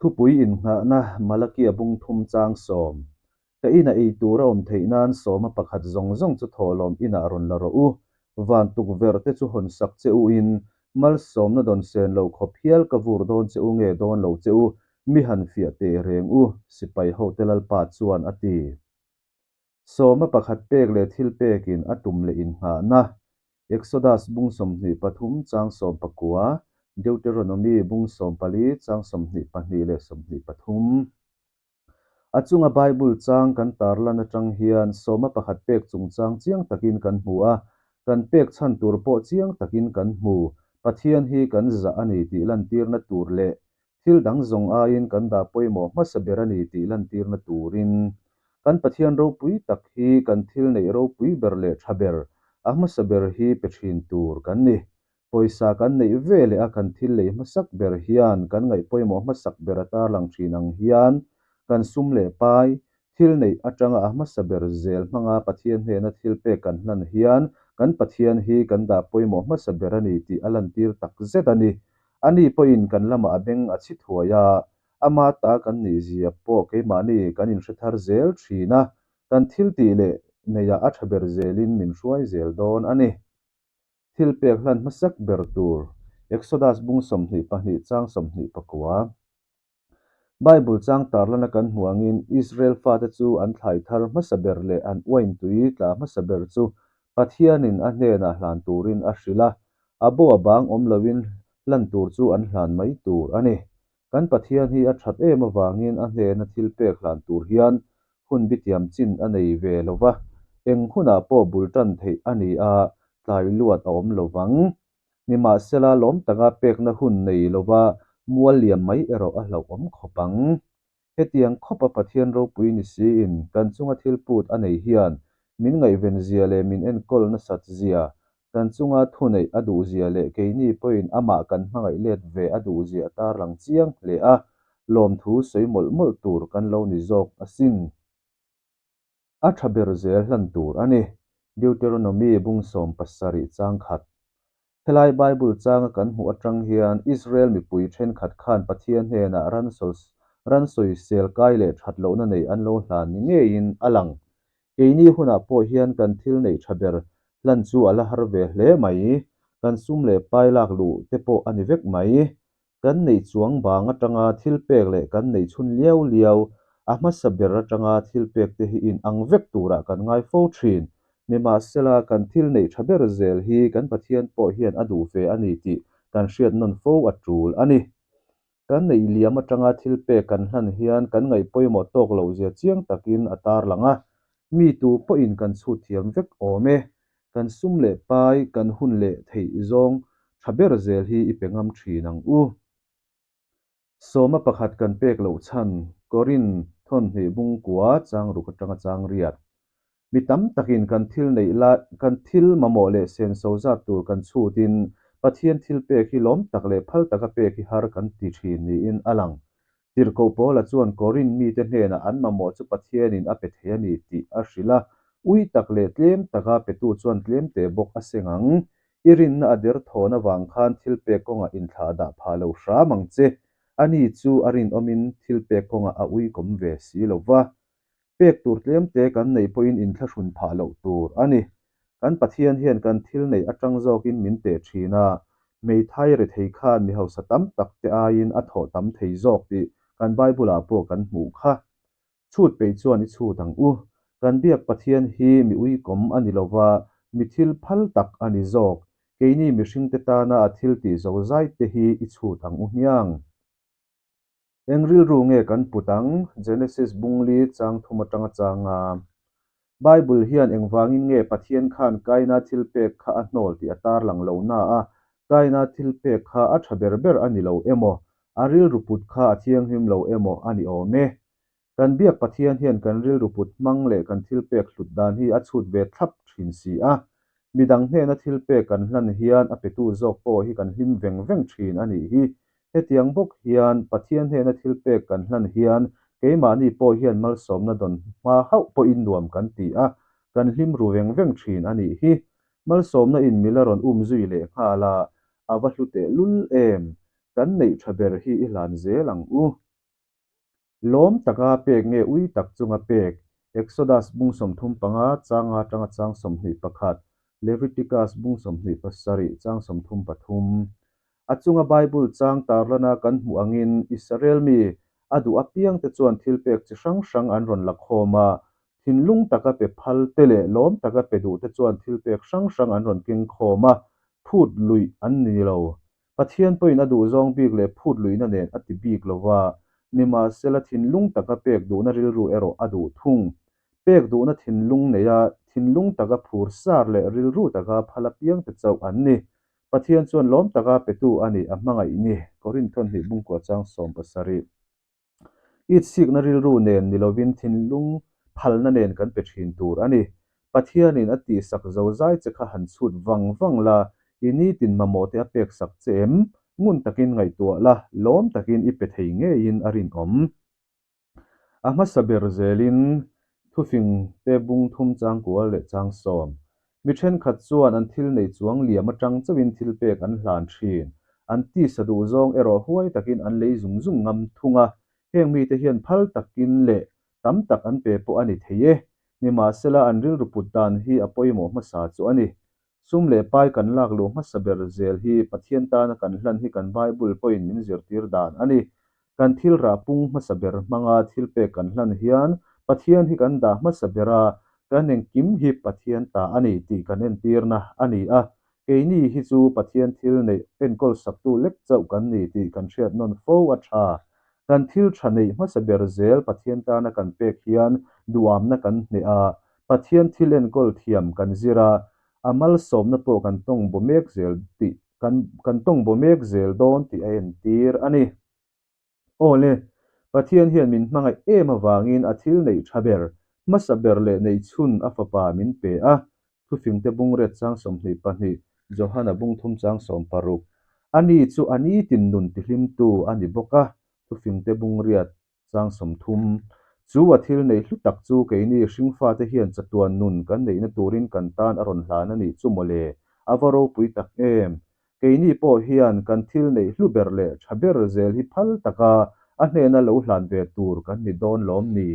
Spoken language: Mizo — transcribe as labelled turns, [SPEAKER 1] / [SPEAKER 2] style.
[SPEAKER 1] Thupui innghahna Malakia bung thum chang sawm. Ka inah ei tur a awm theih nan sawma pakhat zawng zawng chu thawhlawm inah rawn la rawh u. Van tukverh te chu hawn sak che u in malsawmna dawn sen lo khawp hial ka vur dawn che u nge dawn lo che u, mi han fiah teh reng u, sipai hote Lalpa chuan a ti. Sawma pakhat pek leh thil pekin a tum leh innghahna, Exodus bung 23 chang 19, Deuteronomy bung 14 chang 22 leh 23. A chunga Bible chang kan tarlan atang hian sawma pakhat pek chungchang chiang takin kan hmu a, kan pek chhan tur pawh chiang takin kan hmu. Pathian hi kan zah a ni tih lantirna tur leh Thil dang zawng aiin kan dah pawimawh hmasa ber a ni tih lantirna turin kan Pathian ropui tak hi kan thil neih ropui ber leh tha ber, a hmasa ber hi pe thin tur kan ni. Pawisa kan neih ve leh a kan thil lei hmasak ber hian kan ngaih pawimawh hmasak ber a tarlang thin ang hian kan sum leh pai, thil neih atanga a hmasa ber zel hmanga Pathian hnena thil pek kan hlan hian kan Pathian hi kan dah pawimawh hmasa ber a ni tih a lantir tak zet a ni. Ani pawhin kan lamah a beng a chhi thuai a, ama ta kan nih zia pawh keimahni kan inhre thar zel thin a, kan thil tih leh neihah a tha ber zelin min hruai zel dawn a ni. Thil pek hlan hmasak ber tur, Exodus bung 22 chang 29. Bible chang tarlana kan hmuh angin Israel fate chu an thlai thar hmasa ber leh an uain tui tla hmasa ber chu Pathianin a hnenah hlan turin a hrilh a, a bo a bang awm loin hlan tur chu an hlan mai tur a ni. Kan Pathian hi a that em avangin a hnena thil pek hlan tur hian hun bitiam chin a nei ve lo va, eng hunah pawh bul tan theih a ni a, tlai luat a awm lo vang. Nimahsela, lawm taka pekna hun nei lova mual liam mai erawh a hlauhawm khawp ang. Hetiang khawpa Pathian ropui ni siin kan chunga thil put a nei hian min ngaihven zia leh min enkawl nasat zia, kan chunga thuneih a duh zia leh keini pawhin amah kan hmangaih let ve a duh zia a tarlang chiang hle a, lawmthu sawi mawlh mawlh tur kan lo ni zawk asin. A tha ber zel hlan tur a ni. Deuteronomy bung 17 chang khat. Helai Bible changa kan hmuh atang hian Israel mipui thenkhat khan Pathian hnenah ran ran sawisel kai leh that lohna nei an lo hlan ni ngeiin a lang. Keini hunah pawh hian kan thil neih tha ber hlan chu a la har ve hle mai. Kan sum leh pai lak luh te pawh a ni vek mai. Kan neih chuang bang atanga thil pek leh kan neih chhun liau liau, a hmasa ber atanga thil pek te hi in ang vek turah kan ngai fo thin. Nimahsela, kan thil neih tha ber zel hi kan Pathian pawh hian a duh ve a ni tih kan hriat nawn fo a tul a ni. Kan neih liam atanga thil pek kan hlan hian kan ngaih pawimawh tawk loh zia chiang takin a tarlang a, mi tu pawhin kan chhut thiam vek awm e. Kan sum leh pai, kan hun leh theih zawng tha ber zel hi i pe ngam thin ang u. Sawma pakhat kan pek loh chhan, Korin thawnhnih bung kua chang ruk atanga chang riat. Mi tam takin kan thil neih lai, kan thil mamawh leh senso zat tur kan chhutin Pathian thil pek hi lawm tak leh phal taka pek hi har kan ti thin niin a lang. Tirhkoh Paula chuan Korinth mite hnenah an mamawh chu Pathianin a pe thei a ni tih a hrilh a, ui tak leh tlem taka petu chuan tlemte bawk a seng ang. I rinna a derthawn avang khan thilpek kawngah inthlah dah phah lo hram ang che. Ani chu a rinawmin thilpek kawngah a uikawm ve si lo va. Pek tur tlemte kan neih pawhin inthlahrun phah loh tur a ni. Kan Pathian hian kan thil neih atang zawkin min teh thin a, hmeithai rethei khan mi hausa tam tak te aiin a thawh tam thei zawk tih kan Bible-ah pawh kan hmuh kha. Chhut peih chuan i chhut ang u. Kan biak Pathian hi mi uikawm a ni lova, mi thil phal tak a ni zawk. Keini mihringte tana a thil tih zozai te hi i chhut ang u hmiang. Eng rilru nge kan put ang? Genesis bungli chang thum atanga chang a. Bible hian engvangin nge Pathian khan Kaina thil pek kha a hnawl tih a tarlang lo na a, Kaina thil pek kha a tha ber ber a ni lo emaw, a rilru put kha a thianghlim lo emaw a ni awm e. Kan biak Pathian hian kan rilru put hmang leh kan thil pek hlut dan hi a chhut ve thlap thin si a. Midang hnena thil pek kan hlan hian a petu zawk pawh hi kan hlim veng veng thin a nih hi. Hetiang bawk hian Pathian hnena thil pek kan hlan hian keimahni pawh hian malsawmna dawn hma hauh pawhin nuam kan ti a, kan hlim ru veng veng thin a nih hi. Malsawmna in mila rawn um zui leh nghal a, a va hlu tehlul em! Kan neih tha ber hi i hlan zel ang u. Lawm taka pek nge ui tak chunga pek? Exodus bung 35 chang nga atanga chang 21, Leviticus bung 27 chang 33. A chunga Bible chang tarlana kan hmuh angin Israel mi a duh apiangte chuan thilpek chi hrang hrang an rawn la khawm a, thinlung taka pe phal te leh lawm taka pe duh te chuan thilpek hrang hrang an rawn keng khawm a, phut luih an ni lo. Pathian pawhin a duhzawng bik leh phut luihna nen a ti bik lo va, nimahsela thinlung taka pek duhna rilru erawh a duh thung. Pek duhna thinlung neia thinlung taka phur sar leh rilru taka phal apiangte chauh an ni. Pathian chuan lawm taka petu a nih a hmangaih ni, Korinth thawhnih bungkua chang 17. Itsikna rilru nen ni lovin thinlung phalna nen kan pe thin tur a ni. Pathianin a tihsak zozai che kha han chhut vang vang la, i nitin mamawh te a peksak che em? Ngun takin ngaihtuah la, lawm takin i pe thei ngeiin a rinawm. A hmasa ber zelin thufing te bung thum chang kual leh chang sawm. Mi thenkhat chuan an thil nei chuang liam atang chauhin thil pek an hlan thin. An tisa duh zawng erawh huai takin an lei zung zung ngam thung a. Heng mite hian phal takin leh tam tak an pe pawh a ni thei e. Nimahsela an rilru put dan hi a pawimawh hmasa chu a ni. Sum leh pai kan lak luh hmasa ber zel hi Pathian tana kan hlan hi kan Bible pawhin min zirtir dan a ni. Kan thil rah pung hmasa ber hmanga thil pek kan hlan hian Pathian hi kan dah hmasa ber a, kan engkim hi Pathian ta a ni tih kan entirna a ni a. Keini hi chu Pathian thil neih enkawl saktu lek chauh kan ni tih kan hriat nawn fo a tha. Kan thil tha neih hmasa ber zel Pathian tana kan pek hian duamna kan hneh a, Pathian thil enkawl thiam kan zir a, a malsawmna pawh kan tawng baw mek zel tih kan kan tawng baw mek zel dawn tih a entir a ni. Aw le, Pathian hian min hmangaih em avangin a thil neih tha ber, hmasa ber leh neih chhun a fapa min pe a, Thufingte bungriat chang 22, Johana bungthum chang 16. Ani chu a nitin nun tihlimtu a ni bawk a, Thufingte bungriat chang 30. Chu a thil neih hlu tak chu keini hringfate hian chatuan nun kan neihna turin kan tan a rawn hlan a nih chu mawle, a va ropui tak em! Keini pawh hian kan thil neih hlu ber leh tha ber zel hi phal taka a hnena lo hlan ve tur kan ni dawn lawm ni?